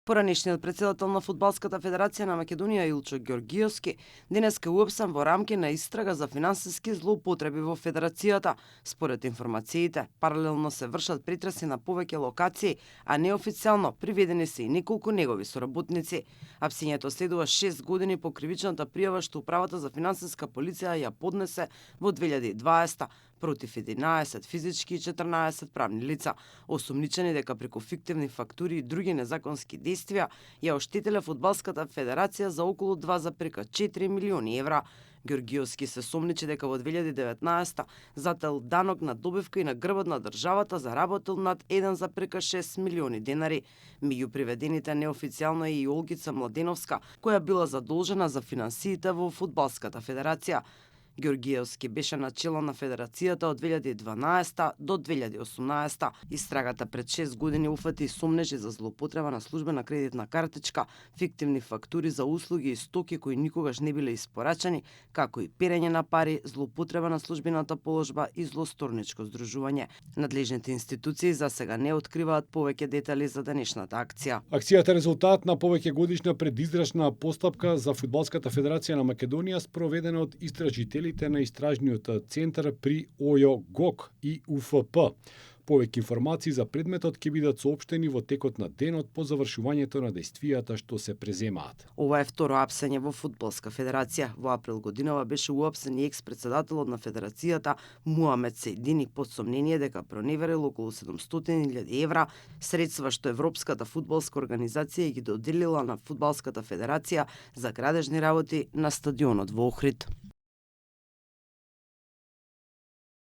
Поранешниот председател на Фудбалската федерација на Македонија Илчо Ѓорѓиевски денеска уапсен во рамки на истрага за финансиски злоупотреби во федерацијата. Според информациите, паралелно се вршат притраси на повеќе локации, а неофицијално приведени се и неколку негови соработници. Апсењето следува 6 години по кривичната пријава што Управата за финансиска полиција ја поднесе во 2020 против 11 физички и 14 правни лица, осумничени дека преку фиктивни фактури и други незаконски действија ја оштетиле Фудбалската федерација за околу 2,4 милиони евра. Ѓорѓиевски се сомничи дека во 2019 зател данок на добивка и на грбот на државата заработил над 1,6 милиони денари. Меѓу приведените неофицијално е и Олгица Младеновска, која била задолжена за финансиите во Фудбалската федерација. Ѓорѓиевски беше на чело на федерацијата од 2012 до 2018. Истрагата пред 6 години уфати сомнежи за злоупотреба на службена кредитна картичка, фиктивни фактури за услуги и стоки кои никогаш не биле испорачани, како и перење на пари, злоупотреба на службената положба и злосторничко здружување. Надлежните институции за сега не откриваат повеќе детали за денешната акција. Акцијата е резултат на повеќе годишна предизрачна постапка за Фудбалската федерација на Македонија спроведена од истражители на Истражниот центар при ОЈО-ГОК и УФП. Повеќе информации за предметот ќе бидат соопштени во текот на денот по завршувањето на действијата што се преземаат. Ова е второ апсење во Фудбалска федерација. Во април годинава беше уапсен и екс-председателот на федерацијата Муамет Сејдини под сомнение дека проневерил околу 700.000 евра, средства што Европската фудбалска организација ги доделила на Фудбалската федерација за градежни работи на стадионот во Охрид.